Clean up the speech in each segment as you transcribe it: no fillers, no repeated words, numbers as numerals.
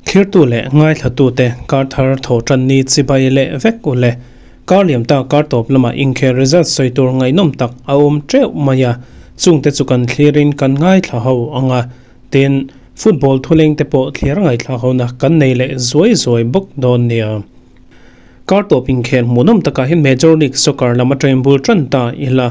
Thlirtu leh ngaithlatute kar thar thaw tan ni chibai leh vek u le. Kar liam ta kar tawp lamah inkhel result sawi tur ngaihnawm tak a awm teuh mai a, chungte chu kan thlirin kan ngaithla ho ang a. Tin, football thuleng te pawh thlir ngaithla hona kan nei leh zuai zuai bawk dawn nia. Kar tawp inkhel hmuhnawm takah hian Major League Soccer lam atangin bul tan ta ila,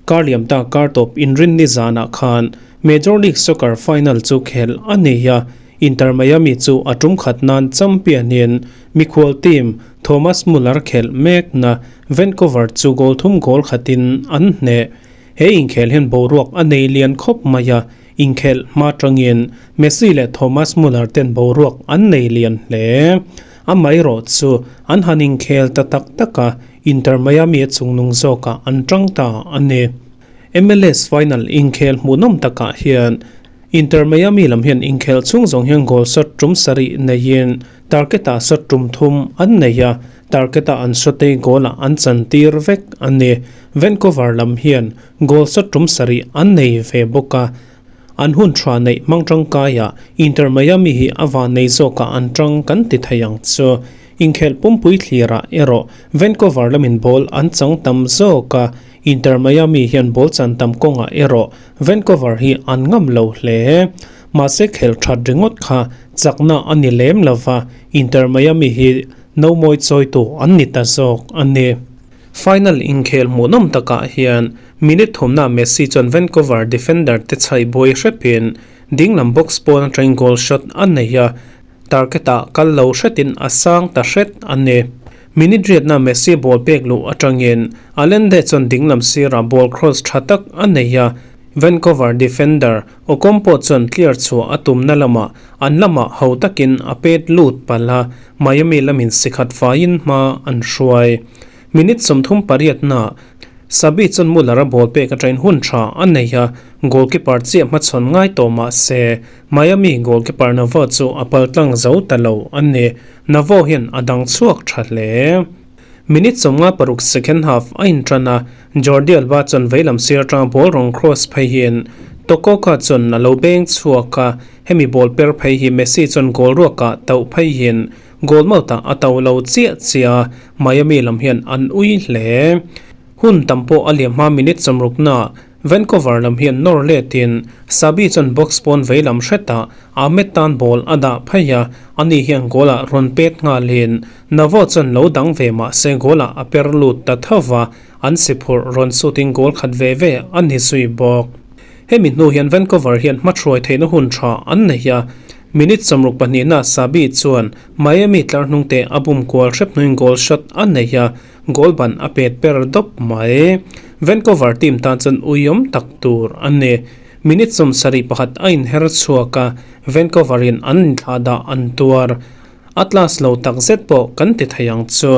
kar liam ta kar tawp inrinni zanah khan Major League Soccer final chu khel a nei a, Inter Miami chu a tum khat nan champion in mikhual team Thomas Muller khelh mekna Vancouver chu goal thum goal khatin an hneh. He inkhel hian boruak a nei lian khawp mai a, inkhelh hma tangin Messi leh Thomas Muller ten boruak an nei lian hle. Amaherawh chu an han inkhel ta tak tak a, Inter Miami a chungnung zawkah an tang ta a ni. MLS final inkhel hmuhnawm takah hian Inter Miami lam hian inkhel chhung zawng hian goal shot tum sarih neiin target-ah shot tum thum an nei a, target-a an shot-te goal-ah an chantir vek a ni. Vancouver lam hian goal shot tum sarih an nei ve bawk a, an hun tha neih hmang tangkaiah Inter Miami hi a van nei zawkah an tang kan ti thei ang chu. Inkhel pumpui thlirah erawh Vancouver lamin ball an chang tam zawk a, Inter Miami hian ball chan tam kawngah erawh Vancouver hi an ngam lo hle. Mahse khel that ringawt kha chakna a ni lem lova, Inter Miami hi no mawi chawitu an ni ta zawk a ni. Final inkhel hmuhnawm takah hian minute thumna Messi chuan Vancouver defender te chhaih buai hrepin dinglam box pawn atangin goal shot a nei a, Target-ah kal lo hretin a sang ta hret a ni. Minute riatna Messi ball pek luh atangin Allende chuan dinglam sirah ball cross tha tak a nei a, Vancouver defender Ocampo chuan clear chhuah a tumna lamah an lamah ho takin a pet lut palh a, Miami lamin sikhat faiin hma an hruai. Minute 38na Sabi chuan Muller-a ball pek atangin hun tha a nei a, goalkeeper chiah hmachhawn ngai tawh mah se Miami goalkeeper Navo chu a pal tlang zo ta lo a ni. Navo hian a dang chhuak tha hle. Minute 56 second half a intan a, Jordi Alba chuan veilam sir atanga ball rawn cross phei hian Tokoka chuan a lo beng chhuak a, hemi ball per phei hi Messi chuan goal ruakah tauh phei hian goal mouth-ah a tauh lo chiah chiah a, Miami lam hian an ui hle. Hun tam pawh a liam hma minute 60 na Vancouver lam hian nawr letin Sabi chuan box pawn vei lam hretah Ahmed tan ball a dah phei a, ani hian goal-ah rawn pet nghalin Navo chuan lo dang ve mah se goal-ah a per lut ta tho va, an si phurh rawn sutin goal khat ve ve a ni zui bawk. Hemi hnu hian Vancouver hian hmahruai theihna hun tha an nei a, minute 62 na Sabi chuan Miami tlar hnungte a bum kual hrep hnuin goal shot a nei a, Goal ban a pet per dawp mai. Vancouver team tan chuan uiawm tak tur a ni. Minute 71 a inher chhuak a, Vancouver in an inthlah dah an tuar. Atlas lo tak zet pawh kan ti thei ang chu.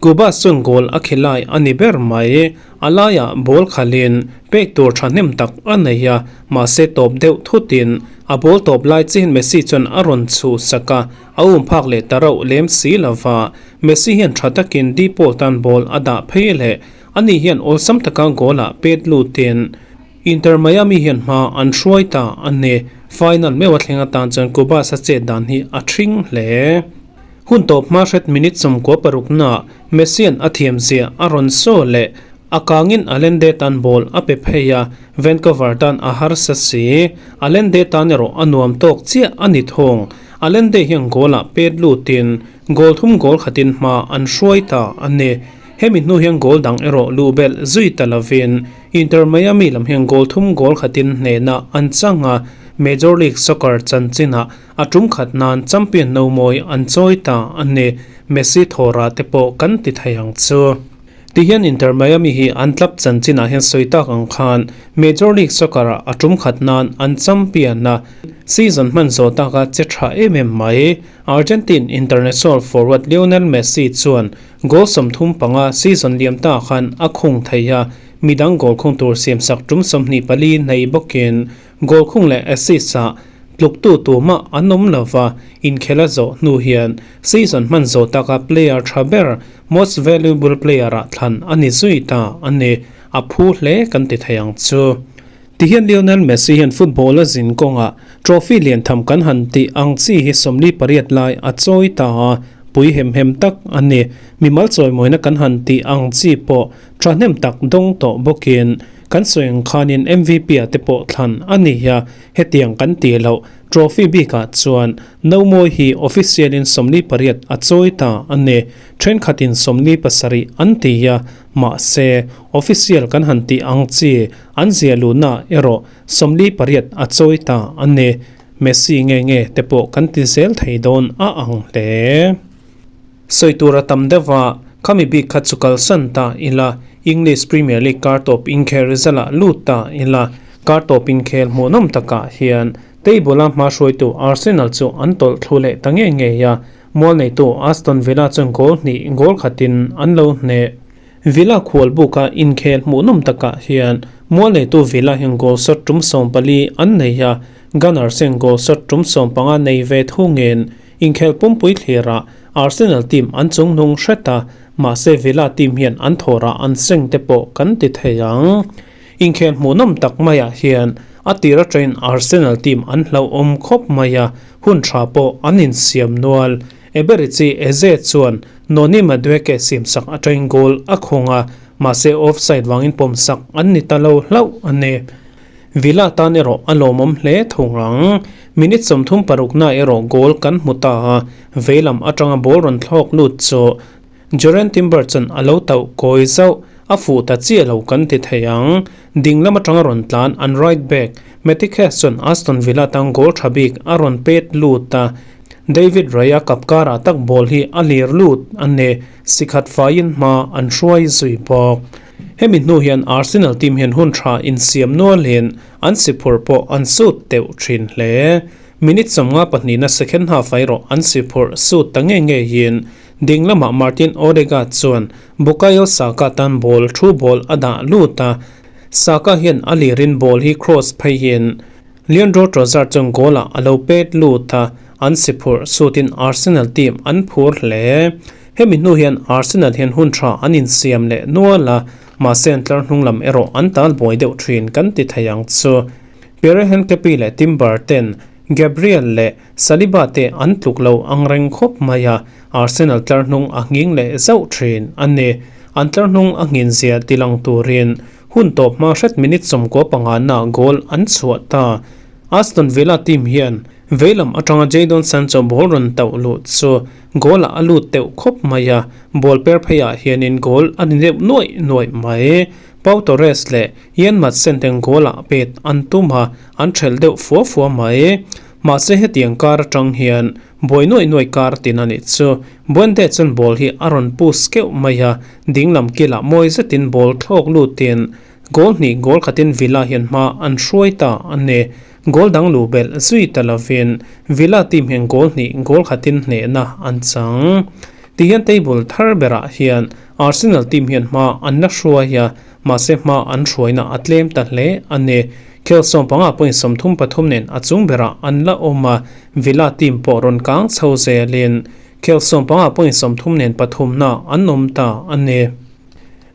Cubas chuan goal a khilai a ni ber mai. A laiah ball khalhin pek tur thahnem tak a nei a, mahse tawp deuh thutin a ball tawp lai chihin Messi chuan a rawn chhuhsak a, a um phak leh ta rauh lem si lova. Messi hian tha takin De Paul tan ball a dah phei leh ani hian awlsam taka goal ah pet lutin Inter Miami hian hma an hruai ta a ni. Final meuh a thleng atan chuan Cubas a chet dan hi a thring hle. Hun tawp hma hret minute 96 na Messi-a'n a thiam zia a rawn saw leh a kangin Allende tan ball a pe phei a, Vancouver tan a harsa si. Allende tan erawh a nuam tawk chiah a ni thung. Allende hian goal ah pet lutin Goal thum goal khatin hma an hruai ta a ni. Hemi hnu hian goal dang erawh luh belh zui ta lovin Inter Miami lam hian goal thum goal khatin hnehna an chang a, Major League Soccer chanchinah a tum khat nan champion no mawi an chawi ta a ni. Messi thawrah te pawh kan ti thei ang chu. Ti hian Inter Miami hi an club chanchinah hian sawi tak ang khan Major League Soccer-ah a tum khat nan an champion a, season hman zawh taka che tha em em mai. Argentine international forward Lionel Messi chuan goal 35 season liam ta khan a khung thei a, midang goal khung tur siamsak tum 24 nei bawkin goal khung leh assist-ah tluktu tumah an awm lova, inkhel a zawh hnu hian season hman zawh taka player tha ber Most Valuable Player-ah thlan a ni zui ta a ni. A phu hle kan ti thei ang chu. Tihian Lionel Messi hian football a zin kawngah trophy lian tham kan han tih ang chi hi 48 lai a chawi ta a, pui hem hem tak a ni. Mimal chawimawina kan han tih ang chi pawh thahnem tak dawng tawh bawkin kan sawi ang khanin MVP ah te pawh thlan a ni a, hetiang kan tih loh trophy bikah chuan nomawi hi official in 48 a chawi ta a ni. Thenkhatin 47 an ti a, mahse official kan han tih ang chi an zia luhna erawh 48 a chawi ta a ni. Messi nge nge te pawh kan ti zel thei dawn a ang hle. Sawi tur a tam deuh a, khami bik kha chu kalsan ta ila, English Premier League kar tawp inkhel result ah lut ta ila, kar tawp inkhel hmuhnawm takah hian table a hma hruaitu Arsenal chu an tawlh thlu leh ta ngei ngei a, mual neitu Aston Villa chuan goal hnih goal khatin an lo hneh. Villa khual buka inkhel hmuhnawm takah hian mual neitu Villa hian goal shot tum 14 an nei a, Gunners hian goal shot tum 15 nei ve thungin inkhel pumpui thlirah Arsenal team an chungnung hret a, mahse Villa team hian an thawrah an seng te pawh kan ti thei ang. Inkhel hmuhnawm tak maiah hian a tir atangin Arsenal team an hlauhawm khawp mai a, hun tha pawh an insiam nual. Eberechi Eze chuan Noni Madueke siamsak atangin goal a khawng a, mahse offside vangin pawmsak an ni ta lo hlauh a ni. Villa tan erawh a lawmawm hle thung ang. Minute 36 na erawh goal kan hmu ta a, veilam atanga ball rawn thlawk lut chu Jurrien Timber chuan a lo tauh kawi zauh, a fuh ta chiah lo kan ti thei ang. Ding lam atanga rawn tlan an right back Matty Cash chuan Aston Villa tang goal tha bik a rawn pet lut a, David Raya kap karah tak ball hi a lir lut a ni, sikhat faiin hma an hruai zui bawk. Hemi hnu hian Arsenal team hian hun tha insiam nualin an siphur pawh an sut teuh thin hle. Minute 52 na second half ah erawh an siphur sut ta nge ngeiin ding lamah Martin Odegaard chuan Bukayo Saka tan ball thu ball a dah lut a, Saka hian a lirin ball hi cross pheiin Leandro Trossard chuan goal ah a lo pet lut a, an siphur sutin Arsenal team an phur hle. Hemi hnu hian Arsenal hian hun tha an insiam leh nual a, mahse an tlar hnung lam erawh an tal buai deuh thin kan ti thei ang chu. Pierre Hincapie leh Timber ten Gabriel leh Saliba te an tluk lo ang reng khawp mai a, Arsenal tlar hnung a nghing leh zauh thin a ni. An tlar hnung a nghin zia tilang turin hun tawp hma hret minute 95 na goal an chhuah ta. Aston Villa team hian veilam atanga Jadon Sancho ball rawn tauh luh chu goal ah a lut teuh khawp mai a, ball per pheiah hianin goal a ni deuh nuaih nuaih mai. Pau Torres leh Ian Maatsen ten goal ah pet an tum a, an thelh deuh fua fua mai. Mahse hetiang kar atang hian buai nuaih nuaih kar tin a nih chu. Buende chuan ball hi a rawn push keuh mai a, dinglam kilah mawi zetin ball thlawk lutin goal hnih goal khatin Villa hian hma an hruai ta a ni. Goal dang luh belh zui ta lovin Villa team hian goal hnih goal khatin hnehna an chang. Tihian table thar berah hian Arsenal team hian hma an la hruai a, mahse hma an hruaina a tlem ta hle a ni. Khel 15 point 33 nen a chung berah an la awm a, Villa team pawh rawn kang chho zelin khel 15 point 30 nen pathumna an awm ta a ni.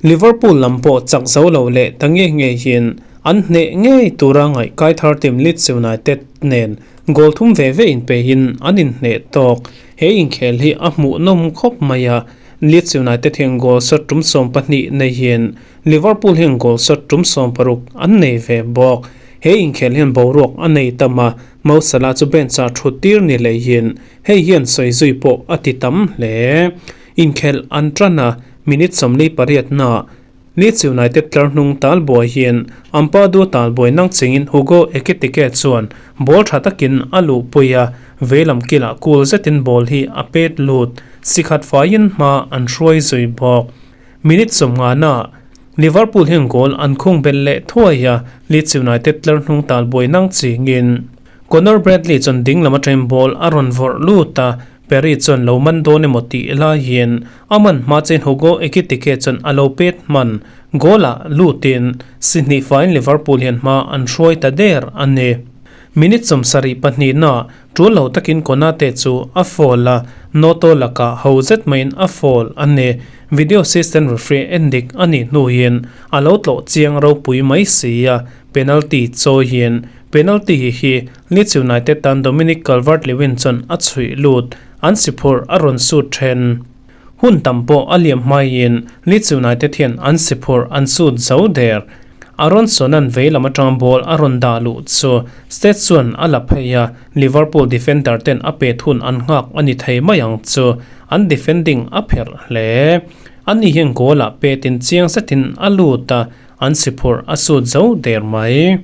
Liverpool lam pawh chak zo lo leh ta nge nge hian an hneh ngei tura ngaih kai thar team Leeds United nen goal thum ve ve inpehin an inhneh tawk. He inkhel hi a hmuhnawm khawp mai a, Leeds United hian goal shot tum 12 nei hian Liverpool hian goal shot tum 16 an nei ve bawk. He inkhel hian boruak a nei tam a, Mo Salah chu bench ah thut tir ni leh hian hei hian sawi zui pawh a ti tam hle. Inkhel an tan a, minute 48 na Leeds United tlar hnung tal buai hian Ampadu tal buai nang chingin Hugo Ekitike chuan ball tha takin a luh pui a, veilam kilah cool zetin ball hi a pet lut, sikhat faiin hma an hruai zui bawk. Minute 50 na Liverpool hian goal an khung belh leh thuai a, Leeds United tlar hnung tal buai nang chingin Conor Bradley chuan ding lam atangin ball a rawn vawrh lut a, Perry chuan lo man dawn emaw tih laiin a man hma chein Hugo Ekitike chuan a lo pet hman. Goal ah lutin si hnih faiin Liverpool hian hma an hruai ta der a ni. Minute 72 na. Tul lo takin Konate chu a foul a, Noto lakah ho zet maiin a foul a ni. Video assistant referee endik a nih hnuin a lo tlawh chiang ropui mai si a, penalty chawiin penalty hi Leeds United tan Dominic Calvert-Lewin chuan a chhuih lut, an si phurh a rawn sut then. Hun tam pawh a liam hmaiin Leeds United hian an si phurh an sut zo der. Aaronson-a'n vei lam atanga ball a rawn dah luh chu State chuan a la phei a, Liverpool defender ten a pet hun an nghak a ni thei mai ang chu, an defending a pherh hle. Ani hian goal-ah petin chiang zetin a lut a, an si phurh a sut zo der mai.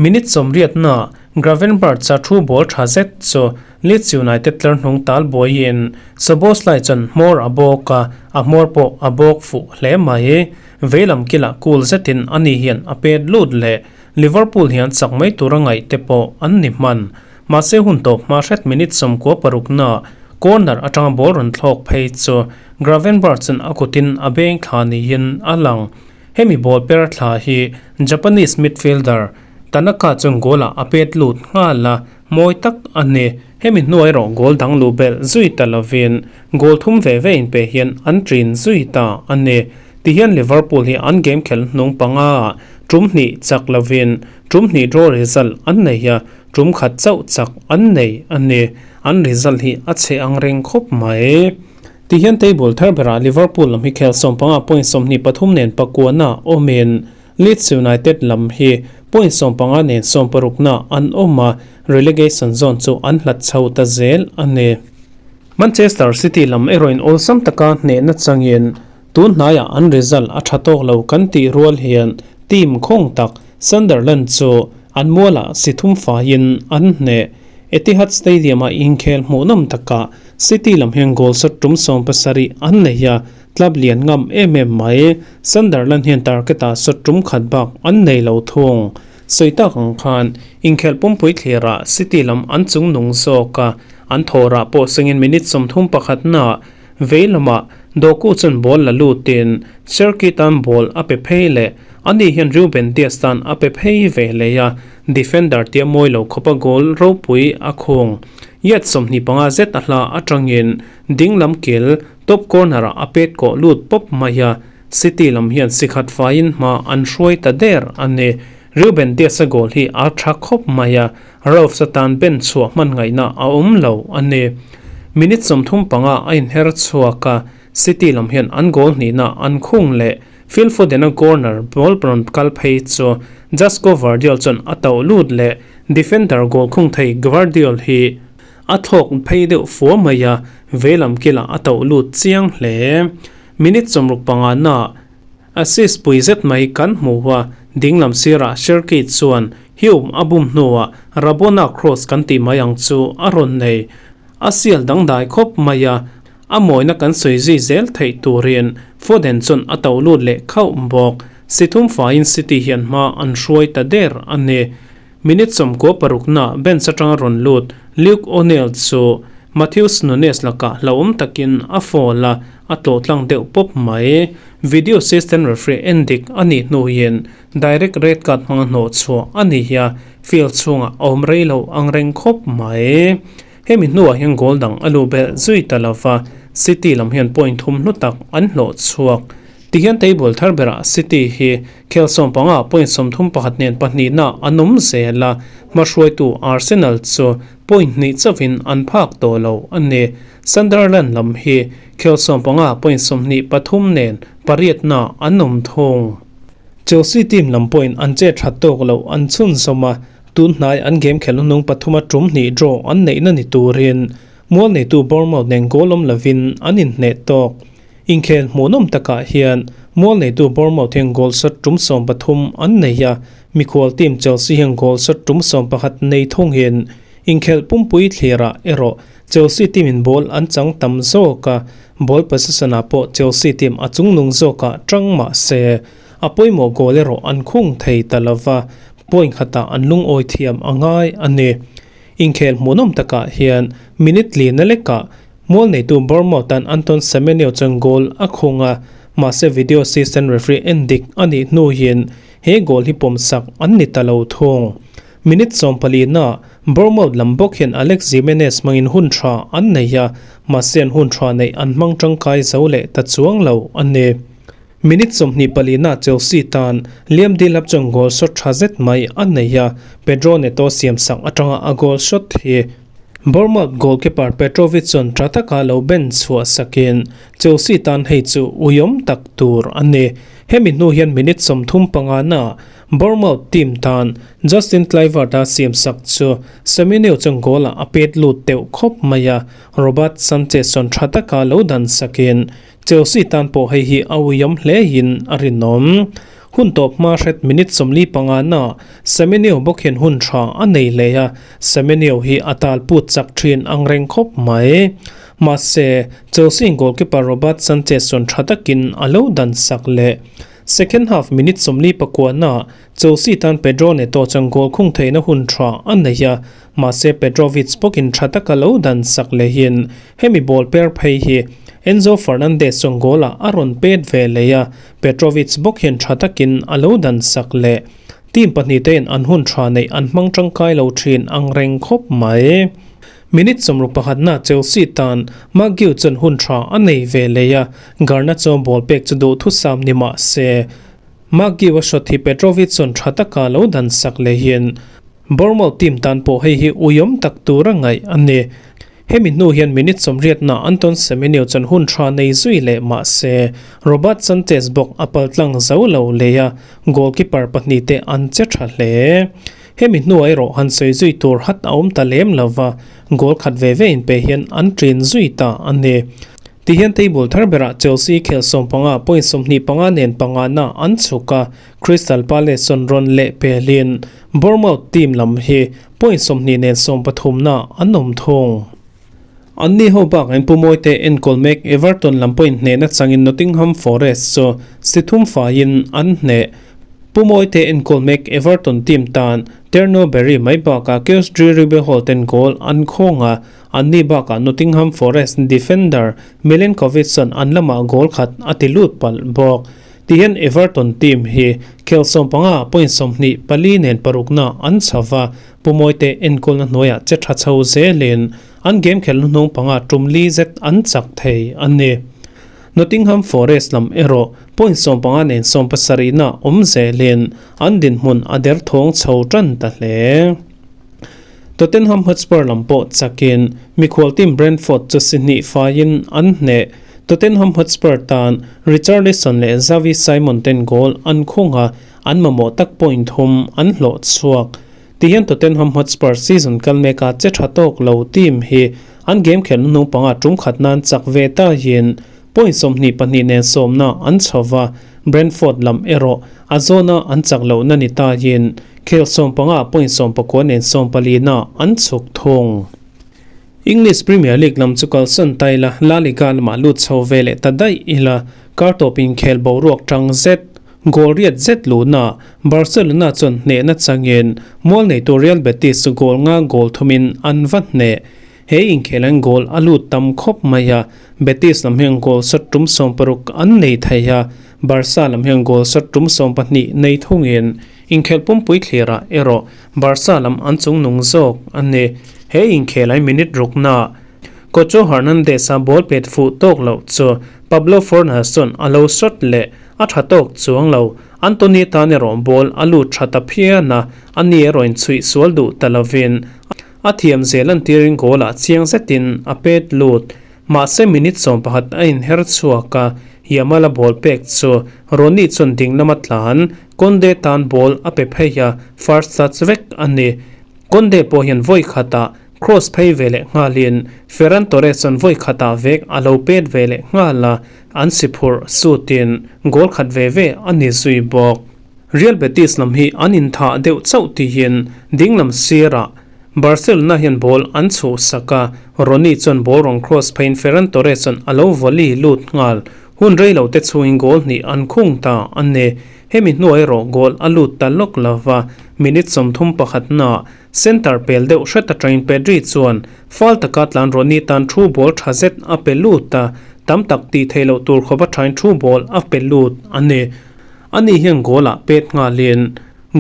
Minute sawmriatna Gravenberch-a thu ball tha zet chu Leeds United tlar hnung tal buaiin Szoboszlai chuan hmawr a bawk a, a hmawr pawh a bawk fuh hle mai. Veilam kilah cool zetin ani hian a pet lut leh Liverpool hian chak mai tura ngaih te pawh an ni hman. Mahse hun tawp hma hret minute 96 corner atanga ball rawn thlawk phei chu Gravenberch chuan a kutin a beng thla niin a lang. Hemi ball per thla hi Japanese midfielder Tanaka chuan goal ah a pet lut nghal a, mawi tak a ni. Hemi hnuai erawh goal dang luh belh zui ta lovin goal thum ve ve inpe hian an ṭin zui ta a ni. Tihian Liverpool hi an game khelh hnung panga ah ṭum hnih chak lovin ṭum hnih draw result an nei a, ṭum khat chauh chak an nei a ni. An result hi a chhe ang reng khawp mai. Tihian table thar berah Liverpool lam hi khel sawmpanga point 23 nen pakuana awmin Leeds United lam hi point 15 nen 60na an awm a, relegation zone chu an hlat chho ta zel a ni. Manchester City lam erawhin awlsam taka hnehna changin tun hnaiah an result a tha tawk lo kan tih rual hian team khawng tak Sunderland chu an mualah si thum faiin an hneh. Etihad Stadium-a inkhel hmuhnawm takah City lam hian goal shot tum 70 an nei a, Club lian ngam em em mai. Sunderland hian target-ah shot tum khat bak an nei lo thung. Sawi tak ang khan inkhelh pumpui thlirah City lam an chung nung zawk a, an thawhrah pawh sengin minute 31 naah vei lamah Doku chuan ball la lutin Cherki tan ball a pe phei leh. Ani hian Ruben Dias tan a pe phei ve leh a, defender tia mawi lo khawpa goal ropui a khung. Yard 25 zet a hla atangin ding lam kil Top corner ah a pet kawh lut pawp mai a, City lam hian si khat faiin hma an hruai ta der a ni. Ruben Dias-a goal hi a tha khawp mai a, Ralphs atan ben chhuah hman ngaihna a awm lo a ni. Minute 35 a inher chhuak a, City lam hian an goal hnihna an khung leh. Phil Foden-a corner ball rawn kal phei chu Josko Gvardiol chuan a tauh lut leh, defender goal khung thei Gvardiol hi A thlawk phei deuh fua mai a, veilam kilah a tauh lut chiang hle. Minute 65 naah assist pui zet mai kan hmu a, dinglam sirah Cherki chuan Hume a bum hnuah Rabona cross kan tih mai ang chu a rawn nei. A sial dangdai khawp mai a, a mawina kan sawi zui zel theih turin Foden chuan a tauh lut leh khauh bawk. Si thum faiin City hian hma an hruai ta der a ni. Minute 96 na bench atanga rawn lut Luke O'Neill chu Matheus Nunes lakah hlauhawm takin a foul a, a tlawh tlang deuh pawp mai. Video assistant referee en dik a nih hnuin direct red card hmanga hnawh chhuah a ni a, field chhungah a awm rei lo ang reng khawp mai. Hemi hnuah hian goal dang a luh belh zui ta lova, City lam hian point thum hlu tak an hlawh chhuak. Tihian table thar berah City hi khel 15 point 31 nen pahnihna an awm zel a, hmahruaitu Arsenal chu point hnih chauhin an phak tawh lo a ni. Sunderland lam hi khel 15 point 23 nen pariatna an awm thung. Chelsea team lam pawhin an che that tawk loh an chhunzawm a, tun hnai an game khelh hnung pathuma tum hnih draw an neihna ni turin mual neitu Bournemouth nen goal awm lovin an inhneh tawk. Inkhel hmuhnawm takah hian mual neitu Bournemouth hian goal shot tum 13 an nei a, mikhual team Chelsea hian goal shot tum 11 nei thungin inkhelh pumpui thlirah erawh Chelsea team in ball an chang tam zawk a, ball possession ah pawh Chelsea team a chungnung zawkah tang mah se a pawimawh goal erawh an khung thei ta lova, point khatah an lungawi thiam a ngai a ni. Inkhel hmuhnawm takah hian minute lina lekah Mual neitu Bournemouth-a'n Anton Semenyo chuan goal a khung a, mahse video assistant referee en dik a nih hnuin he goal hi pawmsak an ni ta lo thung. Minute 14 naah Bournemouth lam bawk hian Alex Jimenez hmangin hun tha an nei a, mahse an hun tha neih an hmang tangkai zo leh ta chuang lo a ni. Minute 24 na Chelsea tan Liam Delap chuan goal shot tha zet mai a nei a, Pedro Neto siam sak atanga a goal shot hi Bournemouth goalkeeper Petrovic chuan tha taka lo ben chhuah sakin Chelsea tan hei chu uiawm tak tur a ni. Hemi hnu hian minute 35 na Bournemouth team tan Justin Kluivert a siam sak chu Semenyo chuan goal ah a pet lut teuh khawp mai a, Robert Sanchez chuan tha taka lo dan sakin Chelsea tan pawh hei hi a uiawm hle in a rinawm. Hun tawp hma hret minute 45 na Semenyo bawk hian hun tha a nei leh a, Semenyo hi a tal put chak thin ang reng khawp mai. Mahse, Chelsea goalkeeper Robert Sanchez chuan tha takin a lo dan sak leh. Second half minute 49 na Chelsea tan Pedro Neto chuan goal khung theihna hun tha a nei a, mahse Petrovic bawkin tha taka lo dan sak lehin hemi ball per phei hi Enzo Fernandez chuan goal ah a rawn pet ve leh a, Petrovic bawk hian tha takin a lo dan sak leh. Team pahnih tein an hun tha neih an hmang tangkai lo thin ang reng khawp mai. Minute 61 na Chelsea tan Marc Guiu chuan hun tha a nei ve leh a, Garnacho ball pek chu duh thusam ni mah se. Marc Guiu a shot hi Petrovic chuan tha taka lo dan sak lehin Bournemouth team tan pawh hei hi uiawm tak tur a ngaih a ni. Hemi hnu hian minute 80 na Anton Semenyo chuan hun tha nei zui leh mah se Robert Sanchez bawk a paltlang zo lo leh a, goalkeeper pahnih te an che tha hle. Hemi hnu erawh han sawi zui tur hat a awm ta lem lova, goal khat ve ve in pe hian an ṭin zui ta a ni. Tihian table thar berah Chelsea khel 15 point 25 nen panga na an chhuk a, Crystal Palace chuan rawn leh pelin Bournemouth team lam hi point 20 nen 13 na an awm thung. An ni ho bak an pu mawi te enkawl mek Everton lam pawhin hnehna changin Nottingham Forest chu si thum faiin an hneh. Pu mawi te enkawl mek Everton team tan Thierno Barry mai bakah Kelsey Ribeho ten goal an khawng a, an ni bakah Nottingham Forest defender Milenkovic chuan an lamah goal khat a ti lut palh bawk. Tihian Everton team hi khel 15 point 24 nen parukna an chhava, Pu mawi te enkawlna hnuaiah che tha chho zelin an game khel hnuhnung panga tum li zet an chak thei a ni. Nottingham Forest lam erawh point 15 nen 70 na awm zelin an dinhmun a der thawng chho tan ta hle. Tottenham Hotspur lam pawh chakin mikhual team Brentford chu si hnih faiin an hneh. Tottenham Hotspur tan Richarlison leh Xavi Simon ten goal an khung a, an mamawh tak point thum an hlawh chhuak. Tihian Tottenham Hotspur season kal meka che tha tawk lo team hi an game khel hnuhnung panga tum khat nan chak ve ta hin point 22 nen sawmna an chhova, Brentford lam erawh a zona an chak lo na ni ta hin khel 15 point 19 nen 14 na an chhuk thung. English Premier League lam chu kalsan taila La Liga lamah lut chho ve leh ta daih ila kartawpin khel boruak tang zet goal riat zet lu na Barcelona chuan hnehna changin mual neitu Real Betis chu goal nga goal thumin an va hneh. He inkhel an goal a lut tam khawp mai a, Betis lam hian goal shot tum 60 an nei thei a, Barca lam hian goal shot tum 12 nei thungin inkhel pumpui thlirah erawh Barca lam an chung nung zawk a ni. He inkhel ai minute ruk na Cocho Hernandez a ball pet fuh tawk lo chu Pablo Fornals chuan a lo shot leh a tha tawk chuang lo. Antony tan erawh ball a lut tha ta phian a, ani erawh in chhuih sual duh ta lovin a thiam zel an tirin goal ah chiang zetin a pet lut. Mahse minute 11 a inher chhuak a, Yamal a ball pek chu Ronnie chuan ding lama tlan Kounde tan ball a pe phei a, first touch vek a ni. Kounde pawh hian vawi khatah cross phei ve leh nghalin Ferran Torres chuan vawi khatah vek a lo pet ve leh nghal a, an si phurh sutin goal khat ve ve a ni zui bawk. Real Betis lam hi an inthah deuh chauh tihin ding lam sirah Barcelona hian ball an chhuh sak a, Ronnie chuan ball rawn cross pheiin Ferran Torres chuan a lo volley lut nghal. Hun rei lo te chhungin goal hnih an khung ta a ni. Hemi hnuai erawh goal a lut ta lawk lova, minute 31 na center pel deuh hret atangin Pedri chuan foul taka tlan Ronnie tan thu ball tha zet a pe lut a, tam tak tih theih loh tur khawp atangin thu ball a pe lut a ni. Ani hian goal ah pet nghalin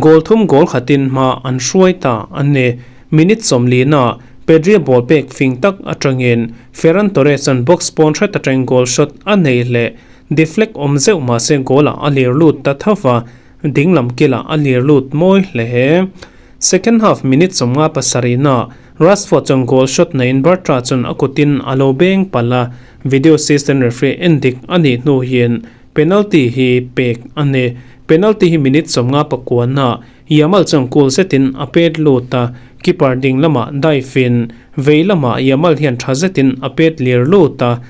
goal thum goal khatin hma an hruai ta a ni. Minute 40 naah Pedri-a ball pek fing tak atangin Ferran Torres-a'n box pawn hret atangin goal shot a nei leh. Deflect awm zeuh mahse goal-ah a lir lut ta tho va, dinglam kilah a lir lut mawi hle. Second half minute 57 naah Rashford chuan goal shot neiin Bartra chuan a kutin a lo beng palh a, video assistant referee endik a nih hnu hian penalty hi pek a ni. Penalty hi minute 59 naah Yamal chuan cool zetin a pet lut a, keeper ding lamah dive in vei lamah Yamal hian tha zetin a pet lir lut a,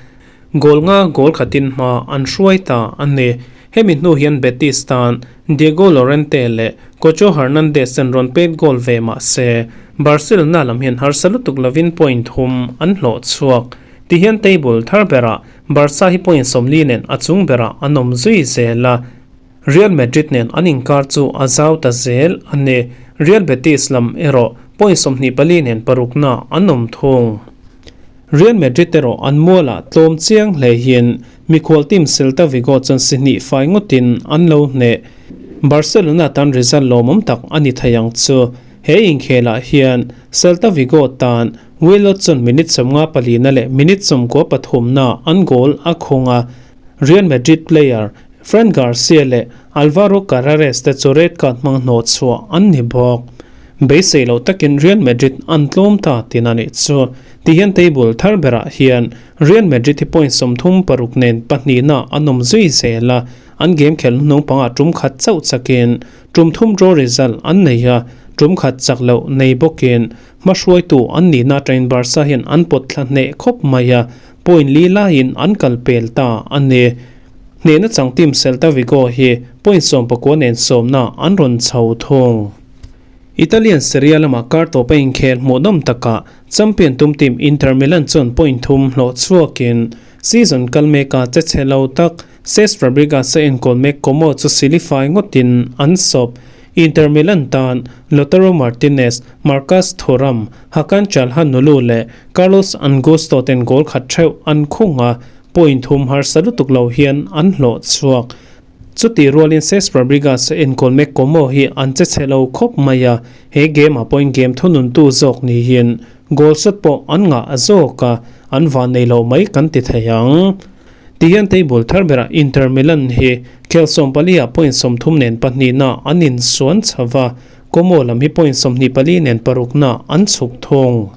goal nga goal khatin hma an hruai ta a ni. Hemi hnu hian Betis tan Diego Llorente leh Cucho Hernandez an rawn pet goal ve mahse Barcelona lam hian harsa lutuk lovin point thum an hlawh chhuak. Tihian table thar berah Barca hi point 40 nen a chung berah an awm zui zel a, Real Madrid nen an inkar chu a zau ta zel a ni. Real Betis lam erawh point 24 nen parukna an awm thung. Real Madrid erawh an mualah tlawm chiang hle hian mikhual team Celta Vigo chuan si hnih fai ngawtin an lo hneh. Barcelona tan result lawmawm tak a ni thei ang chu. He inkhelah hian Celta Vigo tan Willock chuan minute 54 na leh minute 93 na an goal a khung a. Real Madrid player Fran Garcia leh Alvaro Carreras te chu red card hmang hnawh chhuah an ni bawk. Beisei lo takin Real Madrid an tlawm ta tin a nih chu. Tihian table thar berah hian Real Madrid hi point 36 nen pahnihna an awm zui zel a, an game khel hnuhnung panga tum khat chauh chakin tum thum draw result an nei a, tum khat chak loh nei bawkin hmahruaitu an nihna atangin Barca hian an pawt thla hneh khawp mai a, point li laiin an kal pel ta a ni. Hnehna chang team Celta Vigo hi point 19 nen sawmna an rawn chho thung. Italian Serie A lamah kar tawp a inkhel hmuhnawm takah champion tum team Inter Milan chuan point thum hlawh chhuakin season kal meka che chhe lo tak Cesc Fabregas a enkawl mek Como chu silifai ngawtin an sawp. Inter Milan tan Lautaro Martinez, Marcus Thuram, Hakan Calhanoglu leh Carlos Augusto ten goal khat theuh an khung a, point thum harsa lutuk lo hian an hlawh chhuak. Chuti rualin Cesc Fabregas a enkawl mek Como hi an che chhe lo khawp mai a, he game ah pawhin game thununtu zawk niin goal shot pawh an ngah zawk a, an van nei lo mai kan ti thei ang. Tihian table thar berah Inter Milan hi khel 14 ah point 30 nen pahnihna an insuan chho va, Como lam hi point 24 nen parukna an chhuk thung.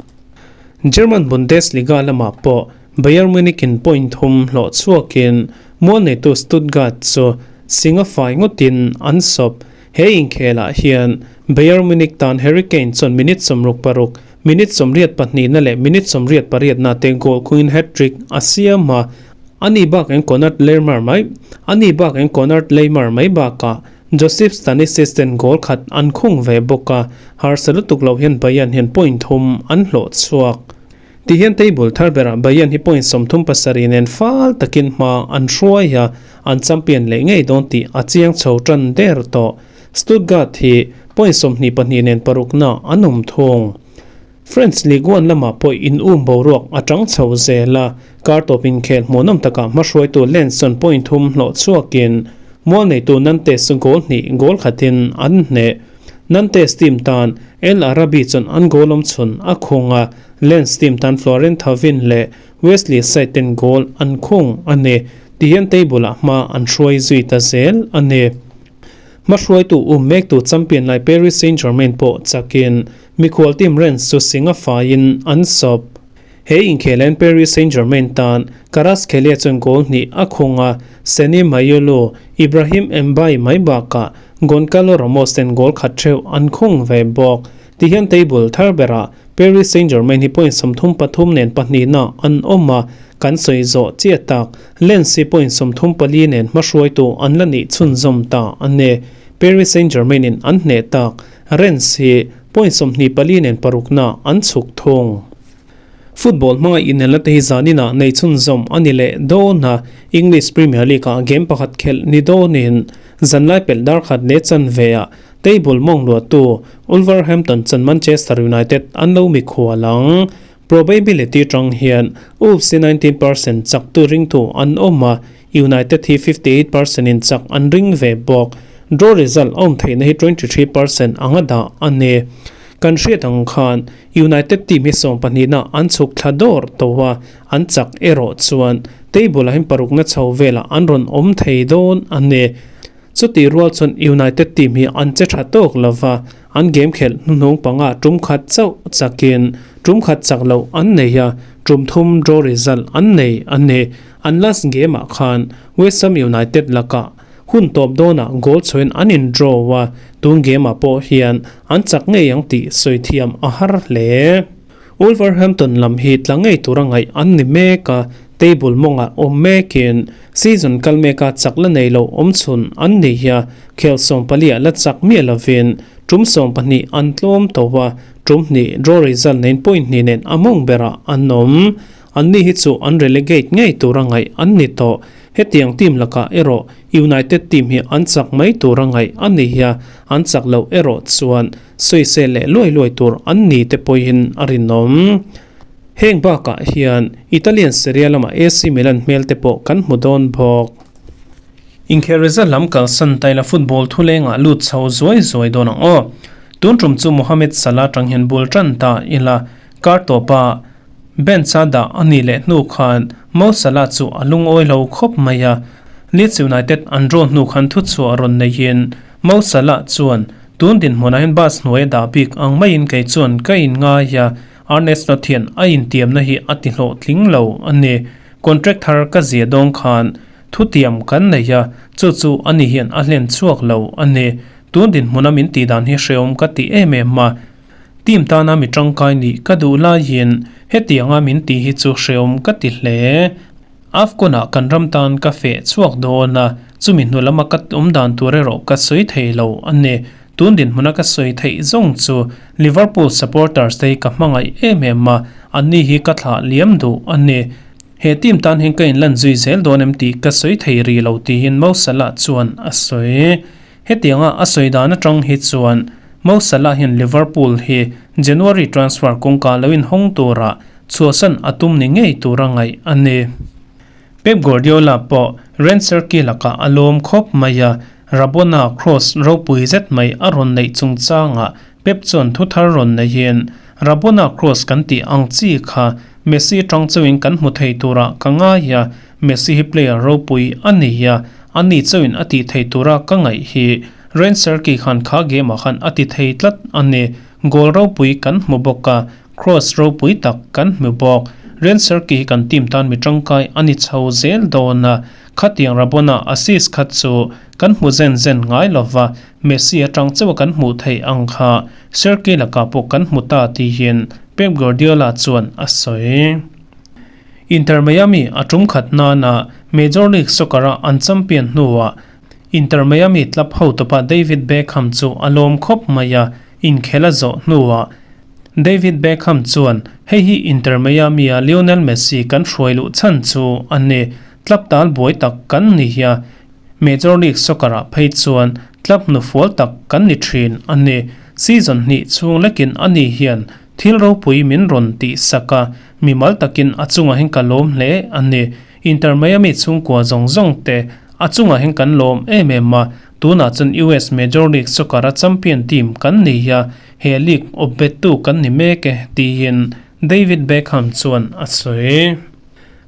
German Bundesliga lamah pawh Bayern Munich in point thum hlawh chhuakin mual neitu Stuttgart chu singa fai ngawtin an sawp. He inkhelah hian Bayern Munich tan Harry Kane chuan minute 66, minute 82 na leh minute 88 na te goal khungin hat-trick a siam a, ani bak eng Konrad Laimer mai ani bak eng Konrad Laimer mai bakah Josip Stanisic ten goal khat an khung ve bawk a, harsa lutuk lo hian Bayern hian point thum an hlawh chhuak. Tihian table thar berah Bayern hi point 37 nen fal takin hma an hruai a, an champion leh ngei dawn tih a chiang chho tan der tawh. Stuttgart hi point 22 nen parukna an awm thung. French Ligue 1 lamah pawh in um boruak a tang chho zel a, kar tawp inkhel hmuhnawm takah hmahruaitu Lens chuan point thum hlawh chhuakin mual neitu Nantes goal hnih goal khatin an hneh. Nantes team tan El Arabi chuan an goal awm chhun a khung a, Lens team tan Florent Thauvin leh Wesley Said ten goal an khung a ni. Tihian table ah hma an hruai zui ta zel a ni. Hmahruaitu um mektu champion lai Paris Saint-Germain pawh chakin mikhual team Rennes chu singa faiin an sawp. He inkhelen Paris Saint-Germain tan Kvaratskhelia chuan goal hnih a khung a, Seny Mayulu, Ibrahim Mbaye mai bakah Goncalo Ramos ten goal khat theuh an khung ve bawk. Tihian table thar berah Paris Saint-Germain hi point 33 nen pahnihna an awm a, kan sawi zawh chiah tak Lens hi point 34 nen hmahruaitu an la nih chhunzawm ta a ni. Paris Saint-Germain in an hneh tak Rennes hi point 24 nen parukna an chhuk thung. Football hmanga inelna te hi zaninah nei chhunzawm a ni leh dawn a, English Premier League ah game pakhat khelh ni dawnin zanlai pelh dar khat leh chanve ah table mawng luahtu Wolverhampton chuan Manchester United an lo mikhual ang. Probability tang hian Wolves hi 19% chak tu ringtu an awm a, United hi 58% in chak an ring ve bawk. Draw result awm theihna hi 23% anga dah a ni. Kan hriat ang khan United team hi sawmpahnihna an chhuk thla dawr tawh a, an chak erawh chuan table ah hian parukna chho velah an rawn awm thei dawn a ni. Chutih rual chuan United team hi an che tha tawk lo va, an game khelh hnuhnung panga tum khat chauh chakin tum khat chak loh an nei a, tum thum draw result an nei a ni. An last game ah khan West Ham United lakah Hun tawp dawnah goal chhuain an in draw a, tun game ah pawh hian an chak ngei ang tih sawi thiam a har hle. Wolverhampton lam hi tla ngei tura ngaih an ni mek a, table mawngah awm mekin season kal meka chak la nei lo awm chhun an ni a, khel sawmpaliah la chak miah lovin tum 12 an tlawm tawh a, tum hnih draw result neiin point hnih nen a mawng berah an awm. Anni hi chu an relegate ngei tura ngaih an ni tawh. Hetiang team lakah erawh United team hi an chak mai tura ngaih a ni a, an chak loh erawh chuan sawisel leh luai luai tur an ni te pawhin a rinawm. Heng bakah hian Italian Serie A lama AC Milan hmel te pawh kan hmu dawn bawk. Inkhel result lam kalsan taila football thulengah lut chho zuai zuai dawn ang aw. Tun tum chu Mohamed Salah tang hian bul tan ta ila kar tawpa Bench a dah a nih leh hnu khan Mo Salah chu a lungawi lo khawp mai a, Leeds United an draw hnu khan thuchhuah rawn neihin Mo Salah chuan, Tun dinhmunah hian bus hnuai a dah bik ang maiin kei chuan ka inngai a, Arne Slot hian a intiamna hi a ti hlawhtling lo a ni. Contract thar ka zia dawng khan thutiam kan nei a, chu chu ani hian a hlen chhuak lo a ni. Tun dinhmuna min tihdan hi hrehawm ka ti em em a. Team tana mi tangkai nih ka duh laiin hetianga min tih hi chu hreawm ka ti hle. AFCON ah kan ram tan ka feh chhuak dawn a, chumi hnu lama ka awm dan tur erawh ka sawi thei lo a ni. Tun dinhmuna ka sawi theih zawng chu Liverpool supporters te hi ka hmangaih em em a, anni hi ka thlah liam duh a ni. He team tan hian ka inlan zui zel dawn em tih ka sawi thei rih lo tiin Mo Salah chuan a sawi. Hetianga a sawi dan atang hi chuan Mo Salah hian Liverpool hi January transfer kawngka lo inhawng tura chhuahsan a tum ni ngei tura ngaih a ni. Pep Guardiola pawh Ren Cherki lakah a lawm khawp mai a, Rabona cross ropui zet mai a rawn neih chungchangah Pep chuan thu thar rawn neihin, Rabona cross kan tih ang chi kha Messi tang chauhin kan hmu thei turah ka ngai a, Messi hi player ropui a ni a, A ni chauhin a tih thei tura ka ngaih hi Ren Cherki khan kha game ah khan a ti thei tlat a ni. Goal ropui kan hmu bawk a, cross ropui tak kan hmu bawk. Ren Cherki hi kan team tan mi tangkai a ni chho zel dawn a, khatiang Rabona assist kha chu kan hmu zen zen ngai lova, Messi atang chauh a kan hmuh theih ang kha Cherki lakah pawh kan hmu ta tiin Pep Guardiola chuan a sawi. Inter Miami a tum khat nana Major League Soccer-a an champion hnuah Inter Miami club hotupa David Beckham chu a lawm khawp mai a, inkhel a zawh hnuah David Beckham chuan, Hei hi Inter Miami-a Lionel Messi kan hruai luh chhan chu a ni. Club tal buai tak kan ni hi a, Major League Soccer-ah phei chuan club hnufual tak kan ni thin a ni. Season hnih chhung lekin ani hian Thil ropui min rawn tih sak a, mimal takin a chungah hian ka lawm hle a ni. Inter Miami chhungkua zawng zawng te a chungah hian kan lawm em em a, tunah chuan US Major League Soccer-a champion team kan ni a, he league awp bettu kan ni mek e, tiin David Beckham chuan a sawi.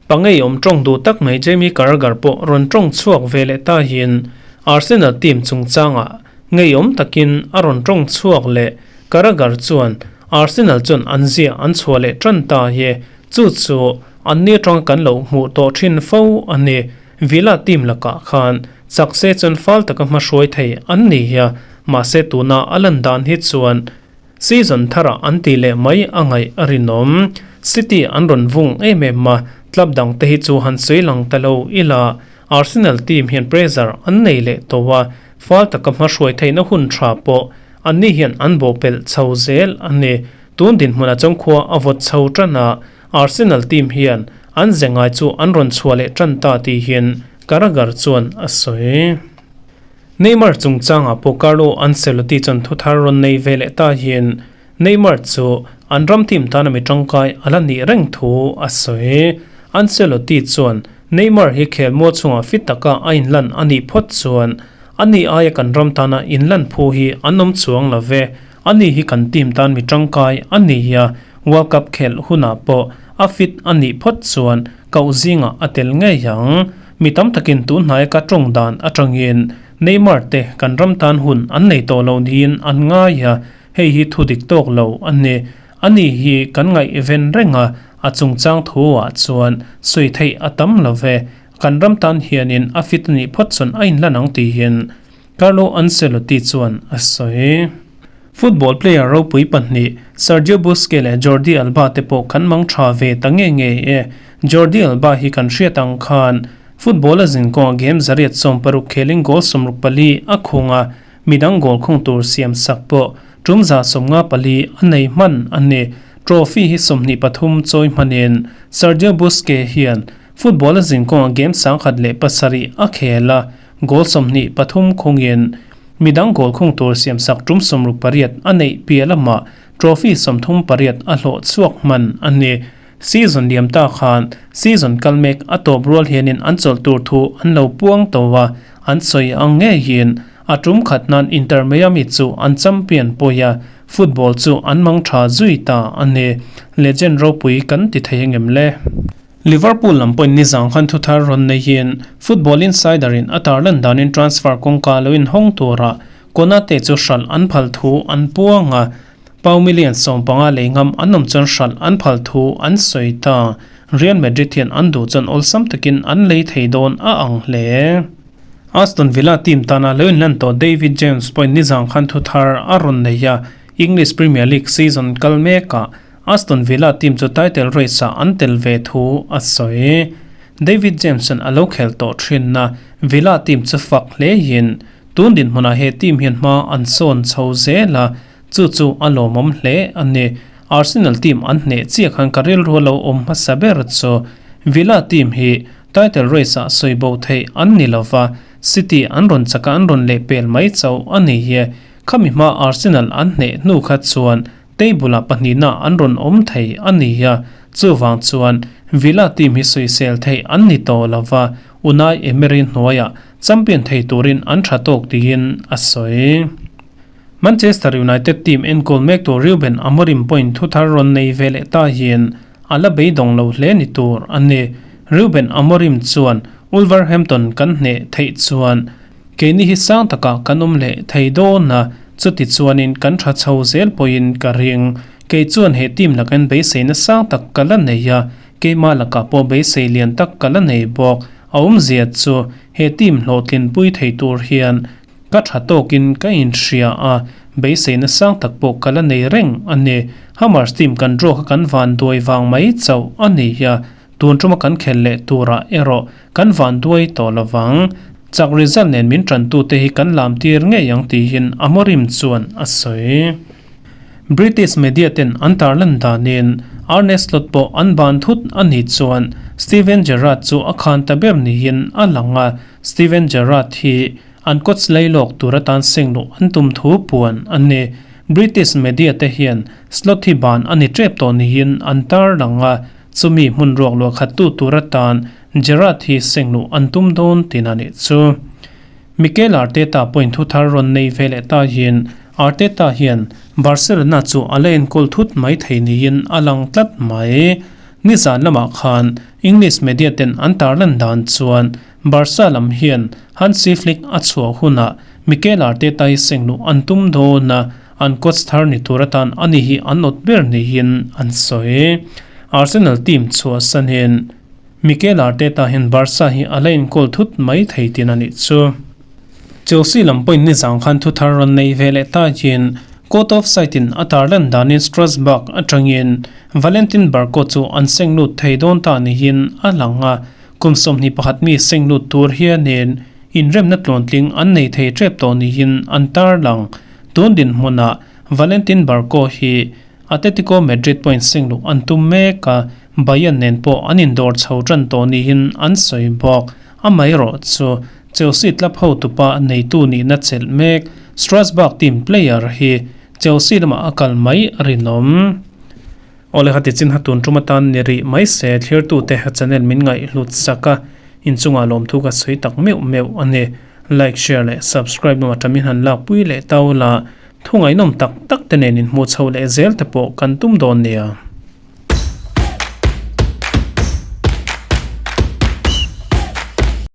Pangeiawm tawng duh tak mai Jamie Carragher pawh rawn tawng chhuak ve leh ta hian Arsenal team chungchangah ngeiawm takin a rawn tawng chhuak leh. Carragher chuan Arsenal chuan an zia an chhuah leh tan ta hi chu chu an ni atanga kan lo hmuh tawh thin fo a ni. Villa team lakah khan chak se chuan fal taka hmahruai thei an ni a, mahse tuna a lan dan hi chuan Season tharah an ti leh mai a ngaih a rinawm. City an rawn vung em em a, club dang te hi chu han sawi lang ta lo ila Arsenal team hian pressure an nei leh tawh a, fal taka hmahruai theihna hun tha pawh Anni hian an bawhpelh chho zel a ni. Tun dinhmuna chawngkhua a vawt chho tan a, Arsenal team hian an ze ngai chu an rawn chhuah leh tan ta tihin Carragher chuan a sawi. Neymar chungchangah pawh Carlo Ancelotti chuan thuthar rawn nei ve leh ta hian Neymar chu an ram team tana mi tangkai a la nih reng thu a sawi. Ancelotti chuan Neymar hi khelmual chungah fit taka a inlan a nih phawt chuan A ni aia kan ram tana inlan phu hi an awm chuang lo ve. Ani hi kan team tan mi tangkai a ni a, World Cup khelh hunah pawh a fit a nih phawt chuan koh zingah a tel ngei ang. Mi tam takin tun hnaia ka tawng dan atangin Neymar te kan ram tan hun an nei tawh lo niin an ngai a, hei hi thu dik tawk lo a ni. Ani hi kan ngaihven reng a, a chungchang thu ah chuan sawi theih a tam lo ve. Kan ram tan hianin a fit a nih phawt chuan a inlan ang tihin Carlo Ancelotti chuan a sawi. Football player ropui pahnih Sergio Busquets leh Jordi Alba te pawh kan mang tha ve ta nge nge e. Jordi Alba hi kan hriat ang khan football a zin kawnga game 160 khelin goal 64 a khung a, midang goal khung tur siam sak pawh tum 54 a nei hman a ni. Trophy hi 23 chawi hmanin Sergio Busquets hian football a zin kawnga game 107 a khel a, Goal 23 khungin midang goal khung tur siamsak tum 68 a neih piah lamah trophy 38 a hlawh chhuak hman a ni. Season liam ta khan season kal mek a tawp rual hianin an chawlh tur thu an lo puang to a, an sawi ang ngeiin a tum khat nan Inter Miami chu an champion pawi a, football chu an mang tha zui ta a ni. Legend ropui kan ti thei angem le? Liverpool lam pawhin nizang khan thuthar rawn neihin Football Insider in a tarlan danin transfer kawngka lo inhawng tura Konate chu hralh an phal thu an puang a, pau million 15 lei ngam an awm chuan hralh an phal thu an sawi ta. Real Madrid hian an duh chuan awlsam takin an lei thei dawn a ang hle. Aston Villa team tana lo inlan tawh David James pawhin nizang khan thuthar a rawn nei a, English Premier League season kal mekah Aston Villa team chu title race ah an tel ve thu a sawi. David James-a'n a lo khel tawh thin a, Villa team chu fak hleiin tun dinhmunah he team hian hma an sawn chho zel a, chu chu a lawmawm hle a ni. Arsenal team an hneh chiah khan ka rilru a lo awm hmasa ber chu Villa team hi title race ah sawi bo theih an ni lova, City an rawn chak a an rawn lehpel mai chauh a ni. Khami hma Arsenal an hneh hnu kha chuan Table-ah pahnihna an rawn awm thei a ni a, chuvang chuan Villa team hi sawisel theih an ni tawh lo va, Unai Emery hnuaiah champion thei turin an tha tawk tiin a sawi. Manchester United team enkawl mektu Ruben Amorim pawhin thuthar rawn nei ve leh ta hian a la beidawng lo hle ni tur a ni. Ruben Amorim chuan Wolverhampton kan hneh theih chuan Keini hi sang takah kan awm leh thei dawn a, chuti chuanin kan tha chho zel pawhin ka ring. Kei chuan he team lakin beiseina sang tak ka la nei a, keimah lakah pawh beisei lian tak ka la nei bawk. A awmzia chu he team hlawhtlinpui thei tur hian ka tha tawkin ka inhria a, beiseina sang tak pawh ka la nei reng a ni. Hammers team kan draw kha kan van duai vang mai chauh a ni a, Tun tuma kan khel leh turah erawh kan van duai tawh lovang. Chak result nen min tantute hi kan lam tir ngei ang tiin Amorim chuan a sawi. British media ten an tarlan danin Arne Slot pawh an ban thut a nih chuan Steven Gerrard chu a khan ta ber niin a lang a, Steven Gerrard hi an coach lailawk tur atan sengluh an tum thu puan a ni. British media te hian Slot hi ban a ni tep tawh niin an tarlang a, Chumi hmun ruak luah khat tu tur atan Gerrard hi sengluh an tum dawn tin a nih chu. Mikel Arteta pawhin thu thar rawn nei ve leh ta hian Arteta hian Barcelona chu a la enkawl thut mai thei niin a lang tlat mai. Nizan lamah khan English media ten an tarlan dan chuan Barca lam hian Hansi Flick a chhuah hunah Mikel Arteta hi sengluh an tum dawn a, An coach thar ni tur atan ani hi an awt ber niin an sawi. Arsenal team chhuahsanin Mikel Arteta hian Barca hi a la inkawl thut mai thei tin a nih chu. Chelsea lam pawhin nizang khan thu thar rawn nei ve leh takin court of side-in a tarlan danin Strasbourg atangin Valentin Barco chu an seng lut thei dawn ta niin a lang a, kum 21 mi seng lut tur hianin inremna tluantling an nei thei tep tawh niin an tarlang. Tun dinhmunah Valentin Barco hi Atletico Madrid point sengluh an tum mek a, Bayern nen pawh an indawr chho tan tawh niin an sawi bawk. Amaherawh chu Chelsea club hotupa neitu nihna chelh mek Strasbourg team player hi Chelsea lamah a kal mai a rinawm. Awle khati chin ha tun tum atan ni rih mai se thlirtute channel min ngaihhlut sak a, inchungah lawmthu ka sawi tak meuh meuh a ni. Like, share leh subscribe lamah tha min han lakpui leh tau la. Thu ngaihnawm tak tak te nen inhmuh chhoh leh zel te pawh kan tum dawn nia.